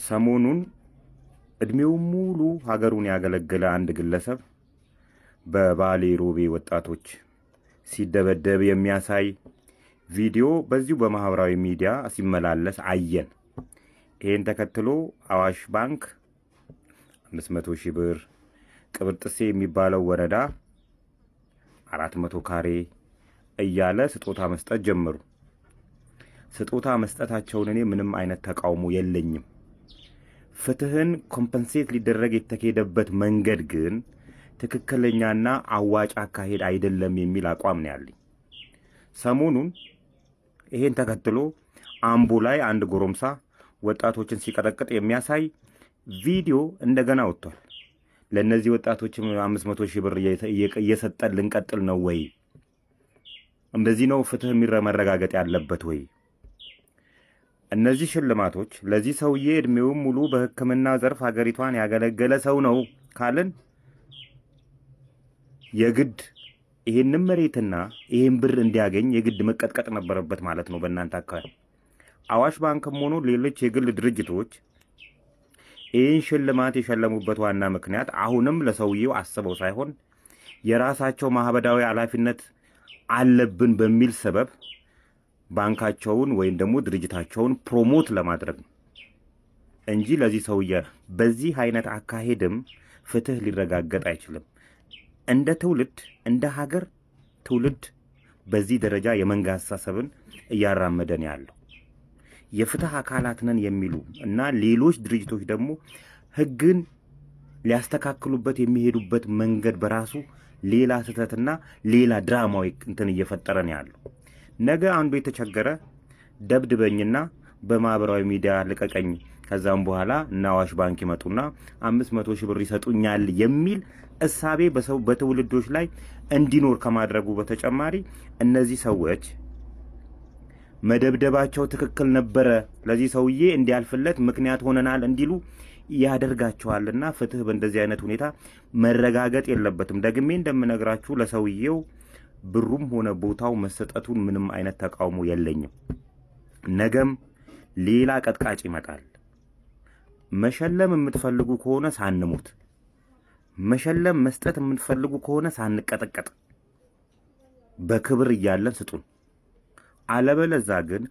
ሰሞኑን እድሜውን ሙሉ ሀገሩን ያገለገለ አንድ ግለሰብ በባሌ ሮቤ ወጣቶች ሲደበደብ የሚያሳይ ቪዲዮ በዚሁ በማህበራዊ ሚዲያ ሲመላለስ አየን። ይህን ተከትሎ አዋሽ ባንክ 500 ሺህ ብር፣ ቅብርጥሴ የሚባለው ወረዳ 400 ካሬ እያለ ስጦታ መስጠት ጀመሩ። ስጦታ መስጠታቸውን እኔ ምንም አይነት ተቃውሞ የለኝም። ፍትህን compensate ሊደረግ የተካሄደበት መንገድ ግን ትክክለኛና አዋጭ አካሄድ አይደለም የሚል አቋም ነው ያለኝ። ሰሞኑን ይሄን ተከትሎ አምቦ ላይ አንድ ጎረምሳ ወጣቶችን ሲቀጠቅጥ የሚያሳይ ቪዲዮ እንደገና ወጥቷል። ለእነዚህ ወጣቶችም 500,000 ብር እየሰጠን ልንቀጥል ነው ወይ? እንደዚህ ነው ፍትህ መረጋገጥ ያለበት ወይ? እነዚህ ሽልማቶች ለዚህ ሰውዬ እድሜውን ሙሉ በሕክምና ዘርፍ ሀገሪቷን ያገለገለ ሰው ነው ካልን የግድ ይህንን መሬትና ይህን ብር እንዲያገኝ የግድ መቀጥቀጥ ነበረበት ማለት ነው። በእናንተ አካባቢ አዋሽ ባንክም ሆኖ ሌሎች የግል ድርጅቶች ይህን ሽልማት የሸለሙበት ዋና ምክንያት አሁንም ለሰውዬው አስበው ሳይሆን የራሳቸው ማህበራዊ ኃላፊነት አለብን በሚል ሰበብ ባንካቸውን ወይም ደግሞ ድርጅታቸውን promote ለማድረግ ነው እንጂ ለዚህ ሰውዬ በዚህ አይነት አካሄድም ፍትህ ሊረጋገጥ አይችልም። እንደ ትውልድ፣ እንደ ሀገር ትውልድ በዚህ ደረጃ የመንጋ አስተሳሰብን እያራመደን ያለው የፍትህ አካላት ነን የሚሉ እና ሌሎች ድርጅቶች ደግሞ ህግን ሊያስተካክሉበት የሚሄዱበት መንገድ በራሱ ሌላ ስህተትና ሌላ ድራማዊ እንትን እየፈጠረ ነው ያለው። ነገ አንዱ የተቸገረ ደብድበኝና በማህበራዊ ሚዲያ ልቀቀኝ፣ ከዛም በኋላ እነ አዋሽ ባንክ ይመጡና 500,000 ብር ይሰጡኛል የሚል እሳቤ በሰው በትውልዶች ላይ እንዲኖር ከማድረጉ በተጨማሪ እነዚህ ሰዎች መደብደባቸው ትክክል ነበረ፣ ለዚህ ሰውዬ እንዲያልፍለት ምክንያት ሆነናል እንዲሉ ያደርጋቸዋልና ፍትህ በእንደዚህ አይነት ሁኔታ መረጋገጥ የለበትም። ደግሜ እንደምነግራችሁ ለሰውዬው ብሩም ሆነ ቦታው መሰጠቱን ምንም አይነት ተቃውሞ የለኝም። ነገም ሌላ ቀጥቃጭ ይመጣል። መሸለም የምትፈልጉ ከሆነ ሳንሞት፣ መሸለም መስጠት የምትፈልጉ ከሆነ ሳንቀጠቀጥ በክብር እያለን ስጡን። አለበለዛ ግን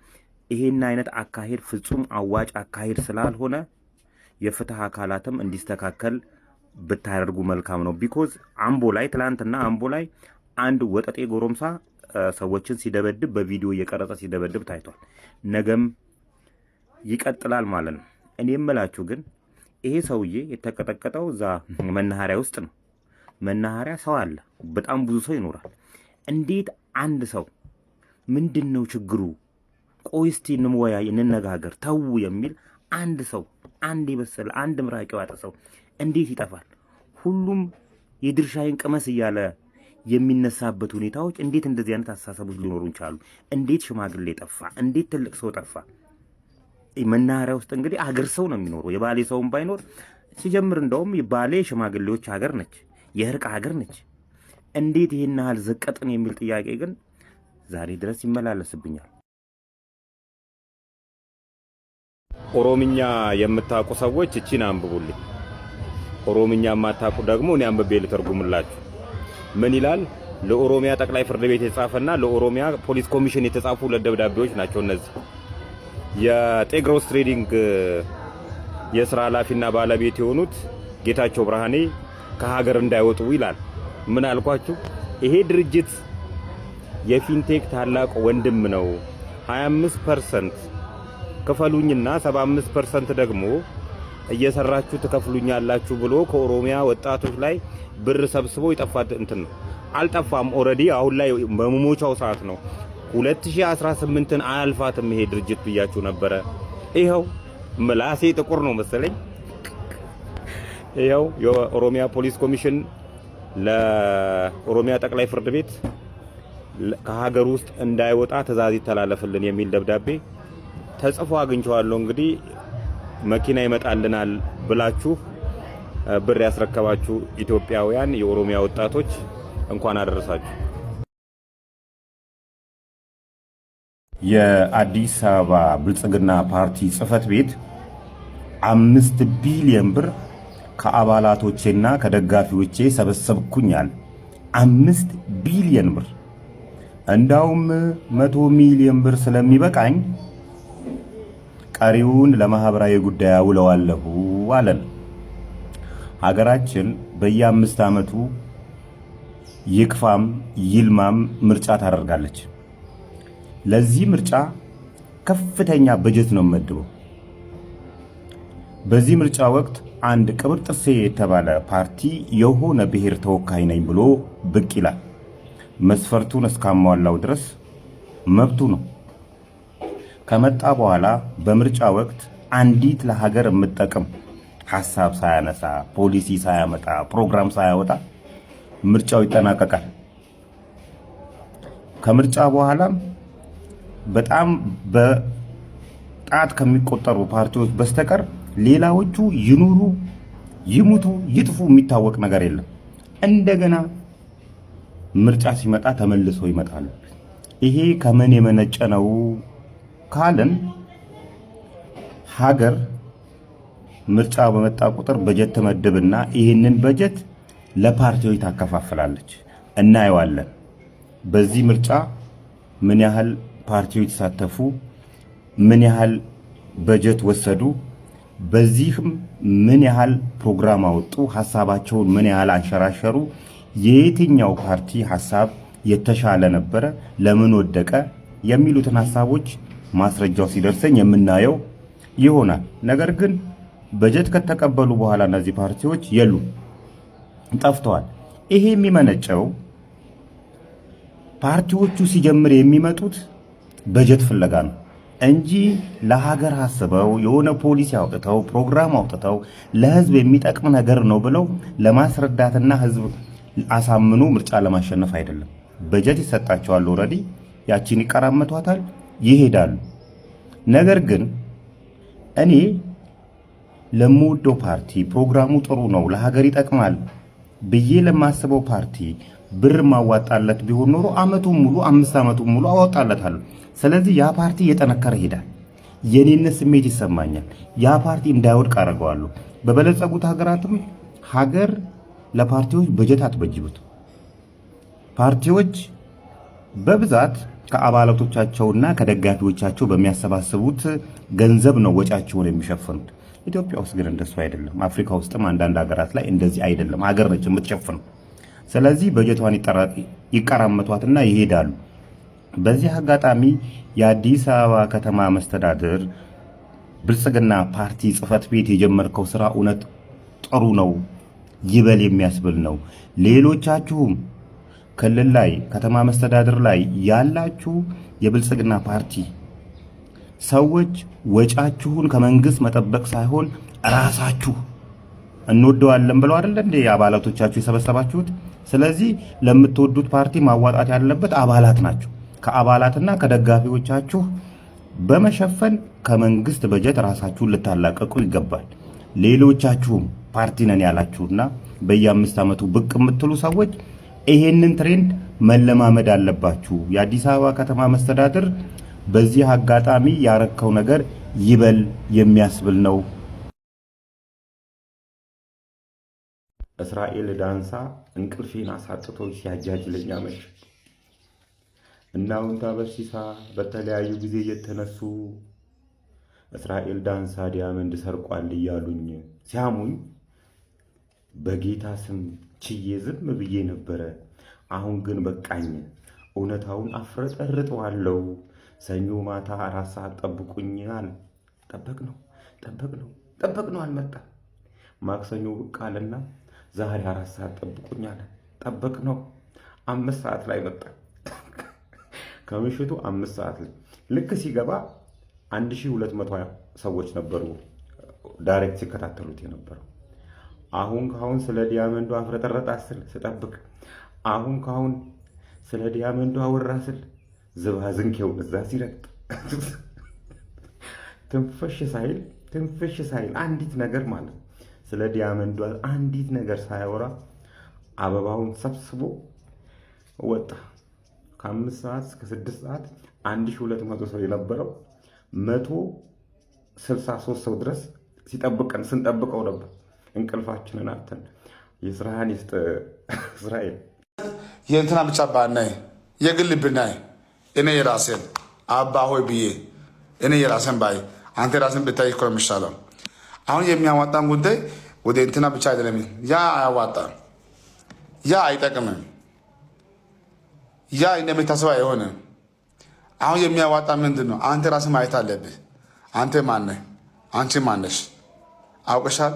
ይሄን አይነት አካሄድ ፍጹም አዋጭ አካሄድ ስላልሆነ የፍትህ አካላትም እንዲስተካከል ብታደርጉ መልካም ነው። Because አምቦ ላይ ትላንትና አምቦ ላይ አንድ ወጠጤ ጎረምሳ ሰዎችን ሲደበድብ በቪዲዮ እየቀረጸ ሲደበድብ ታይቷል። ነገም ይቀጥላል ማለት ነው። እኔ የምላችሁ ግን ይሄ ሰውዬ የተቀጠቀጠው እዛ መናኸሪያ ውስጥ ነው። መናኸሪያ ሰው አለ፣ በጣም ብዙ ሰው ይኖራል። እንዴት አንድ ሰው ምንድን ነው ችግሩ? ቆይ እስቲ እንወያይ፣ እንነጋገር፣ ተዉ የሚል አንድ ሰው፣ አንድ የበሰለ፣ አንድ ምራቅ የዋጠ ሰው እንዴት ይጠፋል? ሁሉም የድርሻዬን ቅመስ እያለ የሚነሳበት ሁኔታዎች እንዴት እንደዚህ አይነት አስተሳሰቦች ሊኖሩ ይቻሉ? እንዴት ሽማግሌ ጠፋ? እንዴት ትልቅ ሰው ጠፋ? መናኸሪያ ውስጥ እንግዲህ አገር ሰው ነው የሚኖረው። የባሌ ሰውም ባይኖር ሲጀምር እንደውም ባሌ ሽማግሌዎች ሀገር ነች፣ የእርቅ ሀገር ነች። እንዴት ይህን ያህል ዘቀጥን የሚል ጥያቄ ግን ዛሬ ድረስ ይመላለስብኛል። ኦሮምኛ የምታውቁ ሰዎች እቺን አንብቡልኝ። ኦሮምኛ የማታውቁ ደግሞ እኔ አንብቤ ልተርጉምላችሁ። ምን ይላል? ለኦሮሚያ ጠቅላይ ፍርድ ቤት የተጻፈና ለኦሮሚያ ፖሊስ ኮሚሽን የተጻፉ ሁለት ደብዳቤዎች ናቸው እነዚህ። የጤግሮስ ትሬዲንግ የስራ ኃላፊና ባለቤት የሆኑት ጌታቸው ብርሃኔ ከሀገር እንዳይወጡ ይላል። ምን አልኳችሁ? ይሄ ድርጅት የ fintech ታላቅ ወንድም ነው። 25% ክፈሉኝና 75% ደግሞ እየሰራችሁ ትከፍሉኛላችሁ ብሎ ከኦሮሚያ ወጣቶች ላይ ብር ሰብስቦ የጠፋ እንትን ነው። አልጠፋም። Already አሁን ላይ በመሞቻው ሰዓት ነው። 2018ን አያልፋትም ይሄ ድርጅት ብያችሁ ነበረ። ይኸው ምላሴ ጥቁር ነው መሰለኝ። ይኸው የኦሮሚያ ፖሊስ ኮሚሽን ለኦሮሚያ ጠቅላይ ፍርድ ቤት ከሀገር ውስጥ እንዳይወጣ ትዕዛዝ ይተላለፍልን የሚል ደብዳቤ ተጽፎ አግኝቼዋለሁ። እንግዲህ መኪና ይመጣልናል ብላችሁ ብር ያስረከባችሁ ኢትዮጵያውያን የኦሮሚያ ወጣቶች እንኳን አደረሳችሁ። የአዲስ አበባ ብልጽግና ፓርቲ ጽህፈት ቤት 5 ቢሊዮን ብር ከአባላቶቼና ከደጋፊዎቼ ሰበሰብኩኛል። 5 ቢሊዮን ብር፣ እንዳውም 100 ሚሊዮን ብር ስለሚበቃኝ ቀሪውን ለማህበራዊ ጉዳይ አውለዋለሁ አለን። ሀገራችን በየአምስት ዓመቱ ይክፋም ይልማም ምርጫ ታደርጋለች። ለዚህ ምርጫ ከፍተኛ በጀት ነው መድበው። በዚህ ምርጫ ወቅት አንድ ቅብር ጥሴ የተባለ ፓርቲ የሆነ ብሔር ተወካይ ነኝ ብሎ ብቅ ይላል። መስፈርቱን እስካሟላው ድረስ መብቱ ነው። ከመጣ በኋላ በምርጫ ወቅት አንዲት ለሀገር የምትጠቅም ሀሳብ ሳያነሳ፣ ፖሊሲ ሳያመጣ፣ ፕሮግራም ሳያወጣ ምርጫው ይጠናቀቃል። ከምርጫ በኋላም በጣም በጣት ከሚቆጠሩ ፓርቲዎች በስተቀር ሌላዎቹ ይኑሩ ይሙቱ ይጥፉ የሚታወቅ ነገር የለም። እንደገና ምርጫ ሲመጣ ተመልሶ ይመጣሉ። ይሄ ከምን የመነጨ ነው ካልን ሀገር ምርጫ በመጣ ቁጥር በጀት ትመድብና ይህንን በጀት ለፓርቲዎች ታከፋፍላለች። እናየዋለን። በዚህ ምርጫ ምን ያህል ፓርቲዎች ተሳተፉ፣ ምን ያህል በጀት ወሰዱ፣ በዚህም ምን ያህል ፕሮግራም አወጡ፣ ሀሳባቸውን ምን ያህል አንሸራሸሩ፣ የየትኛው ፓርቲ ሀሳብ የተሻለ ነበረ፣ ለምን ወደቀ የሚሉትን ሀሳቦች ማስረጃው ሲደርሰኝ የምናየው ይሆናል። ነገር ግን በጀት ከተቀበሉ በኋላ እነዚህ ፓርቲዎች የሉም፣ ጠፍተዋል። ይሄ የሚመነጨው ፓርቲዎቹ ሲጀምር የሚመጡት በጀት ፍለጋ ነው እንጂ ለሀገር አስበው የሆነ ፖሊሲ አውጥተው ፕሮግራም አውጥተው ለሕዝብ የሚጠቅም ነገር ነው ብለው ለማስረዳትና ሕዝብ አሳምኖ ምርጫ ለማሸነፍ አይደለም። በጀት ይሰጣቸዋል። Already ያቺን ይቀራመቷታል፣ ይሄዳሉ። ነገር ግን እኔ ለምወደው ፓርቲ ፕሮግራሙ ጥሩ ነው፣ ለሀገር ይጠቅማል ብዬ ለማስበው ፓርቲ ብር ማዋጣለት ቢሆን ኖሮ አመቱን ሙሉ፣ 5 ዓመቱን ሙሉ አዋጣለታለሁ። ስለዚህ ያ ፓርቲ እየጠነከረ ይሄዳል። የኔነት ስሜት ይሰማኛል። ያ ፓርቲ እንዳይወድቅ አደርገዋለሁ። በበለጸጉት ሀገራትም ሀገር ለፓርቲዎች በጀት አትበጅቡት። ፓርቲዎች በብዛት ከአባላቶቻቸውና ከደጋፊዎቻቸው በሚያሰባስቡት ገንዘብ ነው ወጫቸውን የሚሸፍኑት። ኢትዮጵያ ውስጥ ግን እንደሱ አይደለም። አፍሪካ ውስጥም አንዳንድ ሀገራት ላይ እንደዚህ አይደለም። ሀገር ነች የምትሸፍነው። ስለዚህ በጀቷን ይቀራመቷትና ይሄዳሉ። በዚህ አጋጣሚ የአዲስ አበባ ከተማ መስተዳድር ብልጽግና ፓርቲ ጽህፈት ቤት የጀመርከው ስራ እውነት ጥሩ ነው፣ ይበል የሚያስብል ነው። ሌሎቻችሁም ክልል ላይ፣ ከተማ መስተዳድር ላይ ያላችሁ የብልጽግና ፓርቲ ሰዎች ወጫችሁን ከመንግስት መጠበቅ ሳይሆን ራሳችሁ እንወደዋለን ብለው አይደለ እንዴ አባላቶቻችሁ የሰበሰባችሁት? ስለዚህ ለምትወዱት ፓርቲ ማዋጣት ያለበት አባላት ናቸው። ከአባላትና ከደጋፊዎቻችሁ በመሸፈን ከመንግስት በጀት ራሳችሁን ልታላቀቁ ይገባል። ሌሎቻችሁም ፓርቲ ነን ያላችሁና በየአምስት ዓመቱ ብቅ የምትሉ ሰዎች ይሄንን trend መለማመድ አለባችሁ። የአዲስ አበባ ከተማ መስተዳድር በዚህ አጋጣሚ ያረከው ነገር ይበል የሚያስብል ነው። እስራኤል ዳንሳ እንቅልፌን አሳጥቶ ሲያጃጅለኝ አመሸ። እና አሁን በርሲሳ በተለያዩ ጊዜ እየተነሱ እስራኤል ዳንሳ diamond ሰርቋል እያሉኝ ሲያሙኝ በጌታ ስም ችዬ ዝም ብዬ ነበረ። አሁን ግን በቃኝ፣ እውነታውን አፍረጠርጠዋለሁ። ሰኞ ማታ 4 ሰዓት ጠብቁኝ አለ። ጠበቅ ነው፣ ጠበቅ ነው፣ ጠበቅ ነው፣ አልመጣም። ማክሰኞ ብቅ አለና ዛሬ 4 ሰዓት ጠብቁኝ አለ። ጠበቅ ነው፣ 5 ሰዓት ላይ መጣ። ከምሽቱ 5 ሰዓት ላይ ልክ ሲገባ 1200 ሰዎች ነበሩ direct ሲከታተሉት የነበረው። አሁን ካሁን ስለ diamond ኡ አፍረጠረጣ ስል ስጠብቅ፣ አሁን ካሁን ስለ diamond ኡ አወራ ስል ዝባዝንኬውን እዛ ሲረግጥ ትንፍሽ ሳይል፣ ትንፍሽ ሳይል፣ አንዲት ነገር ማለት ስለ diamond ኧ አንዲት ነገር ሳያወራ አበባውን ሰብስቦ ወጣ። ከ5 ሰዓት እስከ 6 ሰዓት 1200 ሰው የነበረው 163 ሰው ድረስ ሲጠብቀን ስንጠብቀው ነበር። እንቅልፋችንን አጥተን። የስራህን ይስጥ እስራኤል። የእንትና ብቻ ባናይ፣ የግል ብናይ፣ እኔ የራሴን አባ ሆይ ብዬ እኔ የራሴን ባይ፣ አንተ የራስን ብታይ እኮ ነው የሚሻለው። አሁን የሚያዋጣን ጉዳይ ወደ እንትና ብቻ አይደለም። ያ አያዋጣም፣ ያ አይጠቅምም፣ ያ እንደሚታሰብ አይሆንም። አሁን የሚያዋጣ ምንድን ነው? አንተ ራስን ማየት አለብህ። አንተ ማነህ? አንቺ ማነሽ? አውቀሻል?